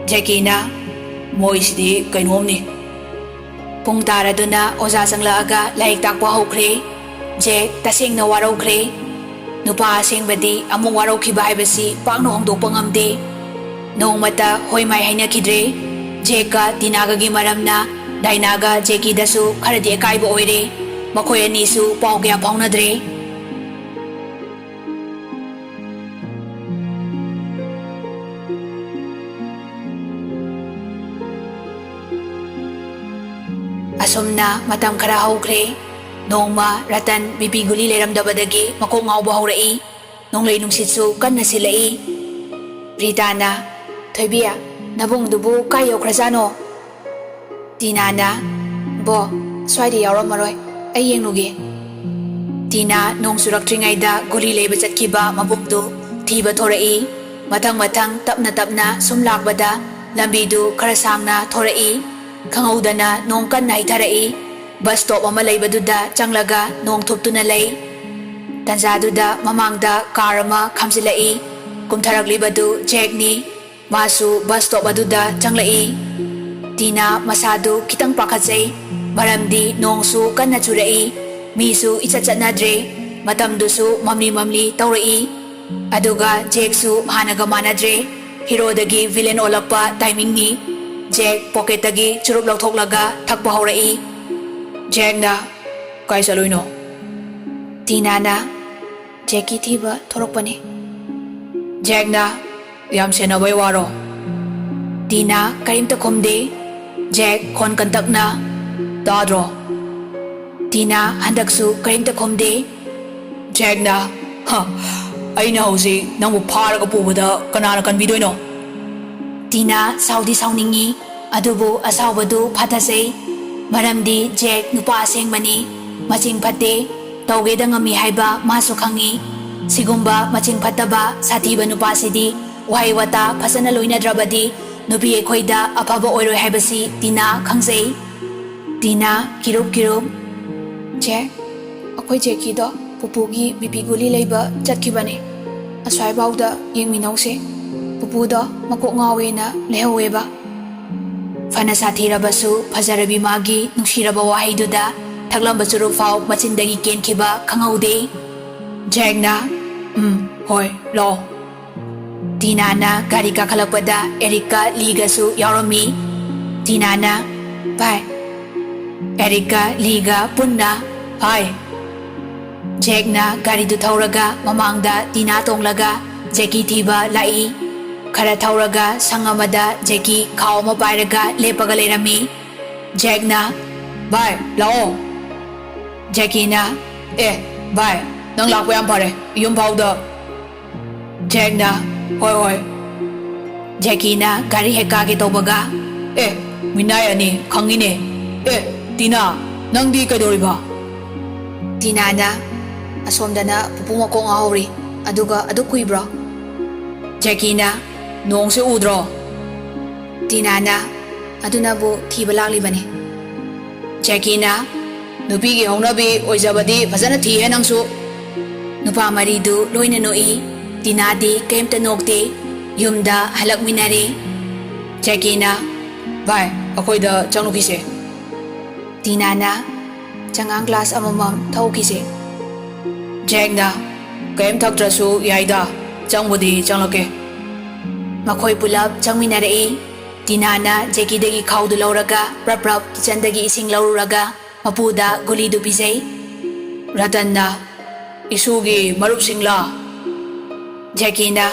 ꯖꯦꯀꯤꯅ, "ꯃꯣꯏꯁꯤꯗꯤ ꯀꯩꯅꯣꯝꯅꯤ꯫" ꯄꯨꯡ ꯇꯥꯔꯗꯨꯅ ꯑꯣꯖꯥ ꯆꯪꯂꯛꯑꯒ ꯂꯥꯏꯔꯤꯛ ꯇꯥꯛꯄ ꯍꯧꯈ꯭ꯔꯦ꯫ ꯖꯦꯛ ꯇꯁꯦꯡꯅ ꯋꯥꯔꯧꯈ꯭ꯔꯦ꯫ ꯅꯨꯄꯥ ꯑꯁꯦꯡꯕꯗꯤ ꯑꯃꯨꯛ ꯋꯥꯔꯧꯈꯤꯕ ꯍꯥꯏꯕꯁꯤ ꯄꯥꯛꯅ ꯍꯣꯡꯗꯣꯛꯄ ꯉꯝꯗꯦ꯫ ꯅꯣꯡꯃꯇ ꯍꯣꯏ ꯃꯥꯏ ꯍꯥꯏꯅꯈꯤꯗ꯭ꯔꯦ꯫ ꯖꯦꯛꯀ ꯇꯤꯅꯥꯒꯒꯤ ꯃꯔꯝꯅ ꯗꯥꯏꯅꯥꯒ ꯖꯦꯀꯤꯗꯁꯨ ꯈꯔꯗꯤ ꯑꯀꯥꯏꯕ ꯑꯣꯏꯔꯦ꯫ ꯃꯈꯣꯏ ꯑꯅꯤꯁꯨ ꯄꯥꯎ ꯀꯌꯥ ꯐꯥꯎꯅꯗ꯭ꯔꯦ꯫ ꯑꯁꯨꯝꯅ ꯃꯇꯝ ꯈꯔ ꯍꯧꯈ꯭ꯔꯦ꯫ ꯅꯣꯡꯃ ꯔꯇꯟ ꯕꯤ ꯄꯤ ꯒꯨꯂꯤ ꯂꯩꯔꯝꯗꯕꯗꯒꯤ ꯃꯀꯣꯛ ꯉꯥꯎꯕ ꯍꯧꯔꯛꯏ꯫ ꯅꯣꯡꯂꯩ ꯅꯨꯡꯁꯤꯠꯁꯨ ꯀꯟꯅ ꯁꯤꯜꯂꯛꯏ꯫ ꯔꯤꯇꯥꯅ, "ꯊꯣꯏꯕꯤ, ꯅꯕꯨꯡꯗꯨꯕꯨ ꯀꯥꯏ ꯌꯧꯈ꯭ꯔꯖꯥꯠꯅꯣ?" ꯇꯤꯅꯥꯅ, "ꯕꯣ, ꯁ꯭ꯋꯥꯏꯗ ꯌꯥꯎꯔꯝꯃꯔꯣꯏ, ꯑꯩ ꯌꯦꯡꯂꯨꯒꯦ꯫" ꯇꯤꯅꯥ ꯅꯣꯡ ꯆꯨꯔꯛꯇ꯭ꯔꯤꯉꯩꯗ ꯒꯨꯂꯤ ꯂꯩꯕ ꯆꯠꯈꯤꯕ ꯃꯕꯨꯡꯗꯨ ꯊꯤꯕ ꯊꯣꯔꯛꯏ꯫ ꯃꯊꯪ ꯃꯊꯪ ꯇꯞꯅ ꯇꯞꯅ ꯁꯨꯝ ꯂꯥꯛꯄꯗ ꯂꯝꯕꯤꯗꯨ ꯈꯔ ꯁꯥꯡꯅ ꯊꯣꯔꯛꯏ꯫ ꯈꯪꯍꯧꯗꯅ ꯅꯣꯡ ꯀꯟꯅ ꯍꯩꯊꯔꯛꯏ꯫ ꯕꯁ ꯁ꯭ꯇꯣꯞ ꯑꯃ ꯂꯩꯕꯗꯨꯗ ꯆꯪꯂꯒ ꯅꯣꯡ ꯊꯨꯞꯇꯨꯅ ꯂꯩ꯫ ꯇꯟꯖꯥꯗꯨꯗ ꯃꯃꯥꯡꯗ ꯀꯥꯔ ꯑꯃ ꯈꯥꯝꯖꯤꯜꯂꯛꯏ꯫ ꯀꯨꯝꯊꯔꯛꯂꯤꯕꯗꯨ ꯖꯦꯛꯅꯤ꯫ ꯃꯥꯁꯨ ꯕꯁ ꯁ꯭ꯇꯣꯞ ꯑꯗꯨꯗ ꯆꯪꯂꯛꯏ꯫ ꯇꯤꯅꯥ ꯃꯁꯥꯗꯨ ꯈꯤꯇꯪ ꯄꯥꯈꯠꯆꯩ, ꯃꯔꯝꯗꯤ ꯅꯣꯡꯁꯨ ꯀꯟꯅ ꯆꯨꯔꯛꯏ, ꯃꯤꯁꯨ ꯏꯆꯠ ꯆꯠꯅꯗ꯭ꯔꯦ, ꯃꯇꯝꯗꯨꯁꯨ ꯃꯝꯂꯤ ꯃꯝꯂꯤ ꯇꯧꯔꯛꯏ꯫ ꯑꯗꯨꯒ ꯖꯦꯛꯁꯨ ꯍꯥꯟꯅꯒ ꯃꯥꯟꯅꯗ꯭ꯔꯦ, ꯍꯤꯔꯣꯗꯒꯤ ꯚꯤꯂꯦꯟ ꯑꯣꯜꯂꯛꯄ ꯇꯥꯏꯃꯤꯡꯅꯤ꯫ ꯖꯦꯛ ꯄꯣꯀꯦꯠꯇꯒꯤ ꯆꯨꯔꯨꯞ ꯂꯧꯊꯣꯛꯂꯒ ꯊꯛꯄ ꯍꯧꯔꯛꯏ꯫ ꯖꯦꯛꯅ, "ꯀꯥꯏ ꯆꯠꯂꯨꯏꯅꯣ?" ꯇꯤꯅꯥꯅ, "ꯖꯦꯛꯀꯤ ꯊꯤꯕ ꯊꯣꯔꯛꯄꯅꯦ꯫" ꯖꯦꯛꯅ, "ꯌꯥꯝ ꯁꯦꯟꯅꯕꯩ ꯋꯥꯔꯣ?" ꯇꯤꯅꯥ ꯀꯔꯤꯝꯇ ꯈꯨꯝꯗꯦ꯫ ꯖꯦꯛ ꯈꯣꯟ ꯀꯟꯇꯛꯅ, "ꯇꯥꯗ꯭ꯔꯣ?" ꯇꯤꯅꯥ ꯍꯟꯗꯛꯁꯨ ꯀꯔꯤꯝꯇ ꯈꯨꯝꯗꯦ꯫ ꯖꯦꯛꯅ, "ꯍ, ꯑꯩꯅ ꯍꯧꯖꯤꯛ ꯅꯪꯕꯨ ꯐꯥꯔꯒ ꯄꯨꯕꯗ ꯀꯅꯥꯅ ꯀꯟꯕꯤꯗꯣꯏꯅꯣ?" ꯇꯤꯅꯥ ꯁꯥꯎꯗꯤ ꯁꯥꯎꯅꯤꯡꯉꯤ, ꯑꯗꯨꯕꯨ ꯑꯁꯥꯎꯕꯗꯨ ꯐꯥꯊꯖꯩ꯫ ꯃꯔꯝꯗꯤ ꯖꯦꯛ ꯅꯨꯄꯥ ꯑꯁꯦꯡꯕꯅꯤ, ꯃꯆꯤꯡ ꯐꯠꯇꯦ, ꯇꯧꯒꯦꯗ ꯉꯝꯃꯤ ꯍꯥꯏꯕ ꯃꯥꯁꯨ ꯈꯪꯉꯤ꯫ ꯁꯤꯒꯨꯝꯕ ꯃꯆꯤꯡ ꯐꯠꯇꯕ, ꯁꯥꯊꯤꯕ ꯅꯨꯄꯥꯁꯤꯗꯤ ꯋꯥꯍꯩ ꯋꯥꯇꯥ ꯐꯖꯅ ꯂꯣꯏꯅꯗ꯭ꯔꯕꯗꯤ ꯅꯨꯄꯤ ꯑꯩꯈꯣꯏꯗ ꯑꯐꯕ ꯑꯣꯏꯔꯣꯏ ꯍꯥꯏꯕꯁꯤ ꯇꯤꯅꯥ ꯈꯪꯖꯩ꯫ ꯇꯤꯅꯥ ꯀꯤꯔꯨꯞ ꯀꯤꯔꯨꯞ, "ꯖꯦꯛ, ꯑꯩꯈꯣꯏ ꯖꯦꯛꯀꯤꯗꯣ ꯄꯨꯄꯨꯒꯤ ꯕꯤ ꯄꯤ ꯒꯨꯂꯤ ꯂꯩꯕ ꯆꯠꯈꯤꯕꯅꯦ꯫" ꯑꯁ꯭ꯋꯥꯏꯐꯥꯎꯗ ꯌꯦꯡꯃꯤꯟꯅꯧꯁꯦ꯫ ꯄꯨꯄꯨꯗꯣ ꯃꯀꯣꯛ ꯉꯥꯎꯋꯦꯅ ꯂꯩꯍꯧꯋꯦꯕ꯫ ꯐꯅ ꯁꯥꯊꯤꯔꯕꯁꯨ ꯐꯖꯔꯕꯤ ꯃꯥꯒꯤ ꯅꯨꯡꯁꯤꯔꯕ ꯋꯥꯍꯩꯗꯨꯗ ꯊꯛꯂꯝꯕ ꯆꯨꯔꯨꯞ ꯐꯥꯎ ꯃꯆꯤꯟꯗꯒꯤ ꯀꯦꯟꯈꯤꯕ ꯈꯪꯍꯧꯗꯦ꯫ ꯖꯦꯛꯅ, "ꯎꯝ, ꯍꯣꯏ, ꯂꯥꯛꯑꯣ꯫" ꯇꯤꯅꯥꯅ ꯒꯥꯔꯤ ꯀꯥꯈꯠꯂꯛꯄꯗ ꯑꯦꯔꯤꯛꯀ ꯂꯤꯒꯁꯨ ꯌꯥꯎꯔꯝꯃꯤ꯫ ꯇꯤꯅꯥꯅ, "ꯚꯥꯏ꯫" ꯑꯦꯔꯤꯛꯀ ꯂꯤꯒ ꯄꯨꯟꯅ, "ꯍꯥꯏ꯫" ꯖꯦꯛꯅ ꯒꯥꯔꯤꯗꯨ ꯊꯧꯔꯒ ꯃꯃꯥꯡꯗ ꯇꯤꯅꯥ ꯇꯣꯡꯂꯒ ꯖꯦꯀꯤ ꯊꯤꯕ ꯂꯥꯛꯏ꯫ ꯈꯔ ꯊꯧꯔꯒ ꯁꯪ ꯑꯃꯗ ꯖꯦꯀꯤ ꯈꯥꯎ ꯑꯃ ꯄꯥꯏꯔꯒ ꯂꯦꯞꯄꯒ ꯂꯩꯔꯝꯃꯤ꯫ ꯖꯦꯛꯅ, "ꯚꯥꯏ, ꯂꯥꯛꯑꯣ꯫" ꯖꯦꯀꯤꯅ, "ꯑꯦ, ꯚꯥꯏ, ꯅꯪ ꯂꯥꯛꯄ ꯌꯥꯝ ꯐꯔꯦ, ꯌꯨꯝ ꯐꯥꯎꯗ꯫" ꯖꯦꯛꯅ, "ꯍꯣꯏ, ꯍꯣꯏ꯫" ꯖꯦꯀꯤꯅ ꯒꯥꯔꯤ ꯍꯦꯛ ꯀꯥꯒꯦ ꯇꯧꯕꯒ, "ꯑꯦ, ꯃꯤꯅꯥꯏ ꯑꯅꯤ, ꯈꯪꯉꯤꯅꯦ꯫ ꯑꯦ, ꯇꯤꯅꯥ, ꯅꯪꯗꯤ ꯀꯩꯗꯧꯔꯤꯕ?" ꯇꯤꯅꯥꯅ, "ꯑꯁꯣꯝꯗꯅ ꯄꯨꯄꯨ ꯃꯀꯣꯛ ꯉꯥꯎꯍꯧꯔꯤ, ꯑꯗꯨꯒ ꯑꯗꯨ ꯀꯨꯏꯕ꯭ꯔꯣ?" ꯖꯦꯀꯤꯅ, "ꯅꯣꯡꯁꯦ ꯎꯗ꯭ꯔꯣ?" ꯇꯤꯅꯥꯅ, "ꯑꯗꯨꯅꯕꯨ ꯊꯤꯕ ꯂꯥꯛꯂꯤꯕꯅꯤ꯫" ꯖꯦꯀꯤꯅ, "ꯅꯨꯄꯤꯒꯤ ꯍꯧꯅꯕꯤ ꯑꯣꯏꯖꯕꯗꯤ ꯐꯖꯅ ꯊꯤꯍꯦ ꯅꯪꯁꯨ꯫" ꯅꯨꯄꯥ ꯃꯔꯤꯗꯨ ꯂꯣꯏꯅ ꯅꯣꯛꯏ꯫ ꯇꯤꯅꯥꯗꯤ ꯀꯩꯝꯇ ꯅꯣꯛꯇꯦ꯫ ꯌꯨꯝꯗ ꯍꯜꯂꯛꯃꯤꯟꯅꯔꯦ꯫ ꯖꯦꯀꯤꯅ, "ꯚꯥꯏ, ꯑꯩꯈꯣꯏꯗ ꯆꯪꯂꯨꯈꯤꯁꯦ꯫" ꯇꯤꯅꯥꯅ, "ꯆꯉꯥꯡ ꯒ꯭ꯂꯥꯁ ꯑꯃꯃꯝ ꯊꯛꯎꯈꯤꯁꯦ꯫" ꯖꯦꯛꯅ, "ꯀꯩꯝ ꯊꯛꯇ꯭ꯔꯁꯨ ꯌꯥꯏꯗ, ꯆꯪꯕꯨꯗꯤ ꯆꯪꯂꯛꯀꯦ꯫" ꯃꯈꯣꯏ ꯄꯨꯂꯞ ꯆꯪꯃꯤꯟꯅꯔꯛꯏ꯫ ꯇꯤꯅꯥꯅ ꯖꯦꯀꯤꯗꯒꯤ ꯈꯥꯎꯗꯨ ꯂꯧꯔꯒ ꯄ꯭ꯔꯞ ꯄ꯭ꯔꯞ ꯀꯤꯆꯟꯗꯒꯤ ꯏꯁꯤꯡ ꯂꯧꯔꯨꯔꯒ ꯃꯄꯨꯗ ꯒꯨꯂꯤꯗꯨ ꯄꯤꯖꯩ꯫ ꯔꯇꯟꯅ, "ꯏꯁꯨꯒꯤ ꯃꯔꯨꯞꯁꯤꯡꯂꯥ?" ꯖꯦꯀꯤꯅ,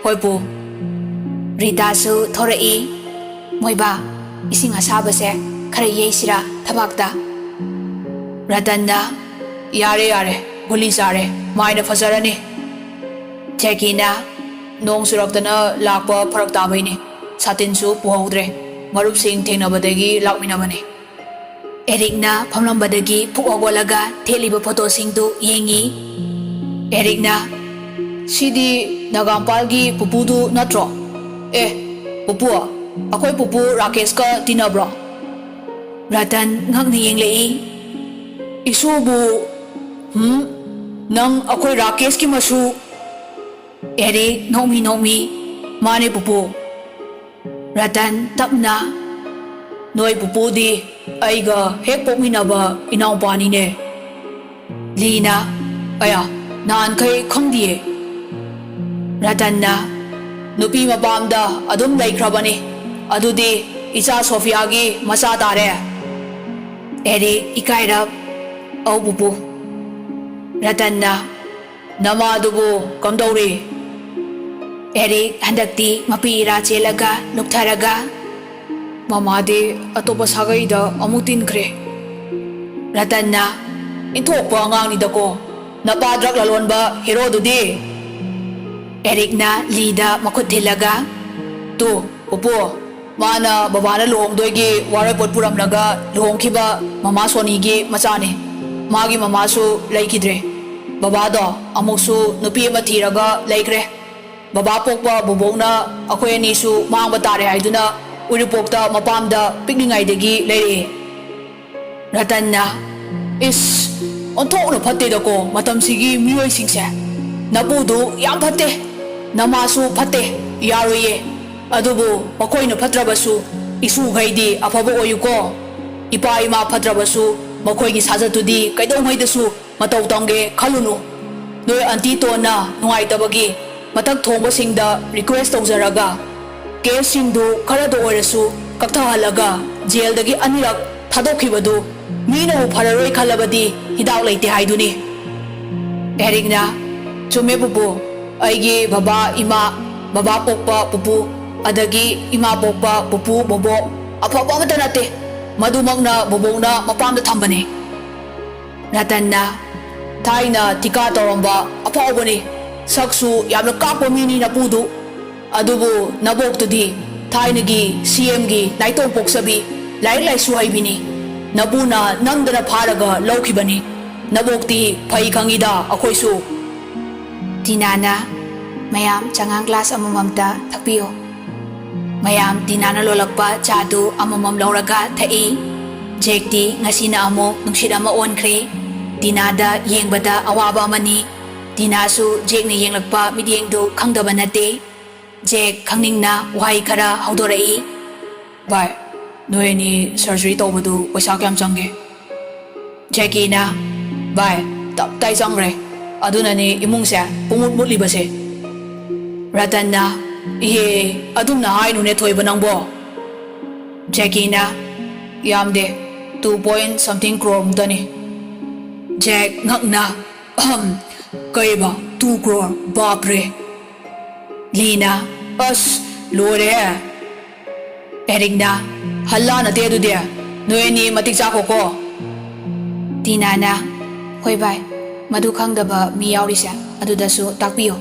"ꯍꯣꯏ ꯄꯨ꯫" ꯔꯤꯇꯥꯁꯨ ꯊꯣꯔꯛꯏ꯫ "ꯃꯣꯏꯕꯥ, ꯏꯁꯤꯡ ꯑꯁꯥꯕꯁꯦ ꯈꯔ ꯌꯩꯁꯤꯔꯥ ꯊꯕꯥꯛꯇ?" ꯔꯇꯟꯅ, "ꯌꯥꯔꯦ, ꯌꯥꯔꯦ, ꯒꯨꯂꯤ ꯆꯥꯔꯦ, ꯃꯥꯏꯅ ꯐꯖꯔꯅꯤ꯫" ꯖꯦꯀꯤꯅ, "ꯅꯣꯡ ꯆꯨꯔꯛꯇꯅ ꯂꯥꯛꯄ ꯐꯔꯛ ꯇꯥꯕꯩꯅꯤ, ꯁꯥꯇꯤꯟꯁꯨ ꯄꯨꯍꯧꯗ꯭ꯔꯦ, ꯃꯔꯨꯞꯁꯤꯡ ꯊꯦꯡꯅꯕꯗꯒꯤ ꯂꯥꯛꯃꯤꯟꯅꯕꯅꯤ꯫" ꯑꯦꯔꯤꯛꯅ ꯐꯝꯂꯝꯕꯗꯒꯤ ꯐꯨꯛ ꯍꯧꯒꯠꯂꯒ ꯊꯦꯠꯂꯤꯕ ꯐꯣꯇꯣꯁꯤꯡꯗꯨ ꯌꯦꯡꯉꯤ꯫ ꯑꯦꯔꯤꯛꯅ, "ꯁꯤꯗꯤ ꯅꯒꯥꯝꯄꯥꯜꯒꯤ ꯄꯨꯄꯨꯗꯨ ꯅꯠꯇ꯭ꯔꯣ? ꯑꯦ, ꯄꯨꯄꯨ, ꯑꯩꯈꯣꯏ ꯄꯨꯄꯨ ꯔꯥꯀꯦꯁꯀ ꯇꯤꯟꯅꯕ꯭ꯔꯣ?" ꯔꯇꯟ ꯉꯛꯅ ꯌꯦꯡꯂꯛꯏ꯫ "ꯏꯁꯨꯕꯨ, ꯍꯨꯝ? ꯅꯪ ꯑꯩꯈꯣꯏ ꯔꯥꯀꯦꯁꯀꯤ ꯃꯁꯨ?" ꯑꯦꯔꯤꯛ ꯅꯣꯛꯃꯤ ꯅꯣꯛꯃꯤ, "ꯃꯥꯅꯦ ꯄꯨꯄꯨ꯫" ꯔꯇꯟ ꯇꯞꯅ, "ꯅꯣꯏ ꯄꯨꯄꯨꯗꯤ ꯑꯩꯒ ꯍꯦꯛ ꯄꯣꯛꯃꯤꯟꯅꯕ ꯏꯅꯥꯎꯄꯥꯅꯤꯅꯦ꯫" ꯂꯤꯅ, "ꯑꯌꯥ, ꯅꯍꯥꯟꯈꯩ ꯈꯪꯗꯤꯌꯦ꯫" ꯔꯇꯟꯅ, "ꯅꯨꯄꯤ ꯃꯄꯥꯝꯗ ꯑꯗꯨꯝ ꯂꯩꯈ꯭ꯔꯕꯅꯤ, ꯑꯗꯨꯗꯤ ꯏꯆꯥ ꯁꯣꯐꯤꯌꯥꯒꯤ ꯃꯆꯥ ꯇꯥꯔꯦ꯫" ꯑꯦꯔꯤꯛ ꯏꯀꯥꯏꯔꯞ, "ꯑꯧ ꯄꯨꯄꯨ꯫" ꯔꯇꯟꯅ, "ꯅꯃꯥꯗꯨꯕꯨ ꯀꯝꯗꯧꯔꯤ?" ꯑꯦꯔꯤꯛ ꯍꯟꯗꯛꯇꯤ ꯃꯄꯤ ꯏꯔꯥ ꯆꯦꯜꯂꯒ ꯂꯨꯞꯊꯔꯒ, "ꯃꯃꯥꯗꯤ ꯑꯇꯣꯞꯄ ꯁꯥꯒꯩꯗ ꯑꯃꯨꯛ ꯇꯤꯟꯈ꯭ꯔꯦ꯫" ꯔꯇꯟꯅ, "ꯏꯟꯊꯣꯛꯄ ꯑꯉꯥꯡꯅꯤꯗꯀꯣ, ꯅꯄꯥ ꯗ꯭ꯔꯛ ꯂꯂꯣꯟꯕ ꯍꯦꯔꯣꯗꯨꯗꯤ?" ꯑꯦꯔꯤꯛꯅ ꯂꯤꯗ ꯃꯈꯨꯠ ꯊꯤꯜꯂꯒ, "ꯇꯨ, ꯄꯨꯄꯨ, ꯃꯥꯅ ꯕꯕꯥꯅ ꯂꯨꯍꯣꯡꯗꯣꯏꯒꯤ ꯋꯥꯔꯣꯏꯄꯣꯠ ꯄꯨꯔꯝꯂꯒ ꯂꯨꯍꯣꯡꯈꯤꯕ ꯃꯃꯥ ꯁꯣꯅꯤꯒꯤ ꯃꯆꯥꯅꯤ꯫ ꯃꯥꯒꯤ ꯃꯃꯥꯁꯨ ꯂꯩꯈꯤꯗ꯭ꯔꯦ꯫ ꯕꯕꯥꯗꯣ ꯑꯃꯨꯛꯁꯨ ꯅꯨꯄꯤ ꯑꯃ ꯊꯤꯔꯒ ꯂꯩꯈ꯭ꯔꯦ꯫ ꯕꯕꯥ ꯄꯣꯛꯄ ꯕꯣꯕꯣꯛꯅ ꯑꯩꯈꯣꯏ ꯑꯅꯤꯁꯨ ꯃꯥꯡꯕ ꯇꯥꯔꯦ ꯍꯥꯏꯗꯨꯅ ꯎꯔꯤꯄꯣꯛꯇ ꯃꯄꯥꯝꯗ ꯄꯤꯛꯂꯤꯉꯩꯗꯒꯤ ꯂꯩꯔꯛꯑꯦ꯫" ꯔꯇꯟꯅ, "ꯏꯁ, ꯑꯣꯟꯊꯣꯛꯅ ꯐꯠꯇꯦꯗꯀꯣ ꯃꯇꯝꯁꯤꯒꯤ ꯃꯤꯑꯣꯏꯁꯤꯡꯁꯦ꯫ ꯅꯄꯨꯗꯨ ꯌꯥꯝ ꯐꯠꯇꯦ, ꯅꯃꯥꯁꯨ ꯐꯠꯇꯦ, ꯌꯥꯔꯣꯏꯌꯦ꯫ ꯑꯗꯨꯕꯨ ꯃꯈꯣꯏꯅ ꯐꯠꯇ꯭ꯔꯕꯁꯨ ꯏꯁꯨꯈꯩꯗꯤ ꯑꯐꯕ ꯑꯣꯏꯌꯨꯀꯣ꯫ ꯏꯄꯥ ꯏꯃꯥ ꯐꯠꯇ꯭ꯔꯕꯁꯨ ꯃꯈꯣꯏꯒꯤ ꯁꯥꯖꯠꯇꯨꯗꯤ ꯀꯩꯗꯧꯉꯩꯗꯁꯨ ꯃꯇꯧ ꯇꯝꯒꯦ ꯈꯜꯂꯨꯅꯨ꯫ ꯅꯣꯏ ꯑꯟꯇꯤ ꯇꯣꯟꯅ ꯅꯨꯡꯉꯥꯏꯇꯕꯒꯤ ꯃꯊꯛ ꯊꯣꯡꯕꯁꯤꯡꯗ ꯔꯤꯀ꯭ꯋꯦꯁ ꯇꯧꯖꯔꯒ ꯀꯦꯁꯁꯤꯡꯗꯨ ꯈꯔꯗ ꯑꯣꯏꯔꯁꯨ ꯀꯛꯊꯍꯜꯂꯒ ꯖꯦꯜꯗꯒꯤ ꯑꯅꯤꯔꯛ ꯊꯥꯗꯣꯛꯈꯤꯕꯗꯨ ꯃꯤꯅꯕꯨ ꯐꯔꯔꯣꯏ ꯈꯜꯂꯕꯗꯤ ꯍꯤꯗꯥꯛ ꯂꯩꯇꯦ ꯍꯥꯏꯗꯨꯅꯤ꯫" ꯑꯦꯔꯤꯛꯅ, "ꯆꯨꯝꯃꯦ ꯄꯨꯄꯨ, ꯑꯩꯒꯤ ꯕꯕꯥ ꯏꯃꯥ, ꯕꯕꯥ ꯄꯣꯛꯄ ꯄꯨꯄꯨ, ꯑꯗꯒꯤ ꯏꯃꯥ ꯄꯣꯛꯄ ꯄꯨꯄꯨ ꯕꯣꯕꯣꯛ ꯑꯐꯕ ꯑꯃꯠꯇ ꯅꯠꯇꯦ꯫ ꯃꯗꯨꯃꯛꯅ ꯕꯣꯕꯣꯛꯅ ꯃꯄꯥꯝꯗ ꯊꯝꯕꯅꯤ꯫" ꯔꯇꯟꯅ, "ꯊꯥꯏꯅ ꯊꯤꯀꯥ ꯇꯧꯔꯝꯕ ꯑꯐꯥꯎꯕꯅꯤ, ꯁꯛꯁꯨ ꯌꯥꯝꯅ ꯀꯥꯛꯄ ꯃꯤꯅꯤ ꯅꯄꯨꯗꯨ꯫ ꯑꯗꯨꯕꯨ ꯅꯕꯣꯛꯇꯨꯗꯤ ꯊꯥꯏꯅꯒꯤ ꯁꯤ ꯑꯦꯝꯒꯤ ꯅꯥꯏꯇꯣꯝ ꯄꯣꯛꯆꯕꯤ, ꯂꯥꯏꯔꯤꯛ ꯂꯥꯏꯁꯨ ꯍꯩꯕꯤꯅꯤ꯫ ꯅꯄꯨꯅ ꯅꯝꯗꯅ ꯐꯥꯔꯒ ꯂꯧꯈꯤꯕꯅꯤ꯫ ꯅꯕꯣꯛꯇꯤ ꯐꯩ ꯈꯪꯉꯤꯗ ꯑꯩꯈꯣꯏꯁꯨ꯫" ꯇꯤꯅꯥꯅ, "ꯃꯌꯥꯝ ꯆꯉꯥꯡ ꯒ꯭ꯂꯥꯁ ꯑꯃꯃꯝꯇ ꯊꯛꯄꯤꯌꯨ꯫" ꯃꯌꯥꯝ ꯇꯤꯅꯥꯅ ꯂꯣꯜꯂꯛꯄ ꯆꯥꯗꯨ ꯑꯃꯃꯝ ꯂꯧꯔꯒ ꯊꯛꯏ꯫ ꯖꯦꯛꯇꯤ ꯉꯁꯤꯅ ꯑꯃꯨꯛ ꯅꯨꯡꯁꯤꯠ ꯑꯃ ꯑꯣꯟꯈ꯭ꯔꯦ꯫ ꯇꯤꯅꯥꯗ ꯌꯦꯡꯕꯗ ꯑꯋꯥꯕ ꯑꯃꯅꯤ꯫ ꯇꯤꯅꯥꯁꯨ ꯖꯦꯛꯅ ꯌꯦꯡꯂꯛꯄ ꯃꯤꯠꯌꯦꯡꯗꯨ ꯈꯪꯗꯕ ꯅꯠꯇꯦ꯫ ꯖꯦꯛ ꯈꯪꯅꯤꯡꯅ ꯋꯥꯍꯩ ꯈꯔ ꯍꯧꯗꯣꯔꯛꯏ꯫ "ꯚꯥꯏ, ꯅꯣꯏ ꯑꯅꯤ ꯁꯔꯖꯔꯤ ꯇꯧꯕꯗꯨ ꯄꯩꯁꯥ ꯀꯌꯥꯝ ꯆꯪꯒꯦ?" ꯖꯦꯀꯤꯅ, "ꯚꯥꯏ, ꯇꯞ ꯇꯥꯏ ꯆꯪꯈ꯭ꯔꯦ꯫ ꯑꯗꯨꯅꯅꯤ ꯏꯃꯨꯡꯁꯦ ꯄꯨꯡꯃꯨꯠ ꯃꯨꯠꯂꯤꯕꯁꯦ꯫" ꯔꯇꯟꯅ, "ꯏꯍꯦ, ꯑꯗꯨꯝꯅ ꯍꯥꯏꯅꯨꯅꯦ ꯊꯣꯏꯕ ꯅꯪꯕꯣ꯫" ꯖꯦꯀꯤꯅ, "ꯌꯥꯝꯗꯦ, two point something crore ꯃꯨꯛꯇꯅꯤ꯫" ꯖꯦꯛ ꯉꯛꯅ, "ꯑꯍꯝ, ꯀꯩꯕ, two crore? ꯕꯥꯞꯔꯦ!" ꯂꯤꯅ, "ꯑꯁ, ꯂꯣꯏꯔꯦꯍꯦ!" ꯑꯦꯔꯤꯛꯅ, "ꯍꯜꯂꯥ ꯅꯠꯇꯦ ꯑꯗꯨꯗꯤ, ꯅꯣꯏ ꯑꯅꯤ ꯃꯇꯤꯛ ꯆꯥꯈꯣꯀꯣ꯫" ꯇꯤꯅꯥꯅ, "ꯍꯣꯏ ꯚꯥꯏ, ꯃꯗꯨ ꯈꯪꯗꯕ ꯃꯤ ꯌꯥꯎꯔꯤꯁꯦ ꯑꯗꯨꯗꯁꯨ ꯇꯥꯛꯄꯤꯌꯨ꯫"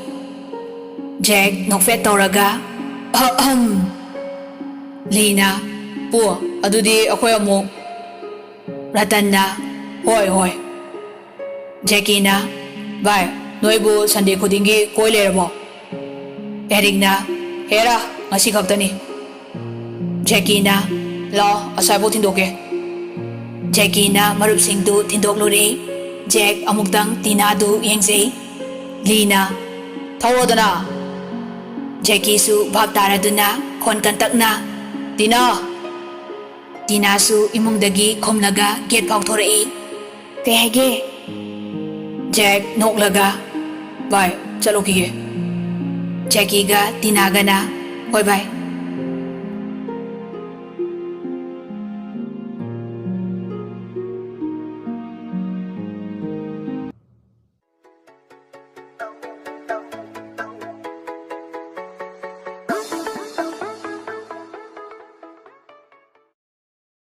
ꯖꯦꯛ ꯅꯣꯛꯐꯦꯠ ꯇꯧꯔꯒ, "ꯑꯍꯝ꯫" ꯂꯤꯅ, "ꯄꯨ, ꯑꯗꯨꯗꯤ ꯑꯩꯈꯣꯏ ꯑꯃꯨꯛ꯫" ꯔꯇꯟꯅ, "ꯍꯣꯏ, ꯍꯣꯏ꯫" ꯖꯦꯀꯤꯅ, "ꯚꯥꯏ, ꯅꯣꯏꯕꯨ ꯁꯟꯗꯦ ꯈꯨꯗꯤꯡꯒꯤ ꯀꯣꯏ ꯂꯩꯔꯕꯣ?" ꯑꯦꯔꯤꯛꯅ, "ꯍꯦꯔꯥ, ꯉꯁꯤ ꯈꯛꯇꯅꯤ꯫" ꯖꯦꯀꯤꯅ, "ꯂꯥꯎ, ꯑꯁꯥꯏꯐꯥꯎ ꯊꯤꯟꯗꯣꯛꯀꯦ꯫" ꯖꯦꯀꯤꯅ ꯃꯔꯨꯞꯁꯤꯡꯗꯨ ꯊꯤꯟꯗꯣꯛꯂꯨꯔꯦ꯫ ꯖꯦꯛ ꯑꯃꯨꯛꯇꯪ ꯇꯤꯅꯥꯗꯨ ꯌꯦꯡꯖꯩ꯫ ꯂꯤꯅ, "ꯊꯧꯔꯣꯗꯅ!" ꯖꯦꯀꯤꯁꯨ ꯚꯥꯞ ꯇꯥꯔꯗꯨꯅ ꯈꯣꯟ ꯀꯟꯇꯛꯅ, "ꯇꯤꯅꯥ!" ꯇꯤꯅꯥꯁꯨ ꯏꯃꯨꯡꯗꯒꯤ ꯈꯨꯝꯂꯒ ꯒꯦꯠ ꯐꯥꯎ ꯊꯣꯔꯛꯏ꯫ "ꯀꯩ ꯍꯥꯏꯒꯦ?" ꯖꯦꯛ ꯅꯣꯛꯂꯒ, "ꯚꯥꯏ, ꯆꯠꯂꯨꯈꯤꯒꯦ꯫" ꯖꯦꯀꯤꯒ ꯇꯤꯅꯥꯒꯅ, "ꯍꯣꯏ ꯚꯥꯏ,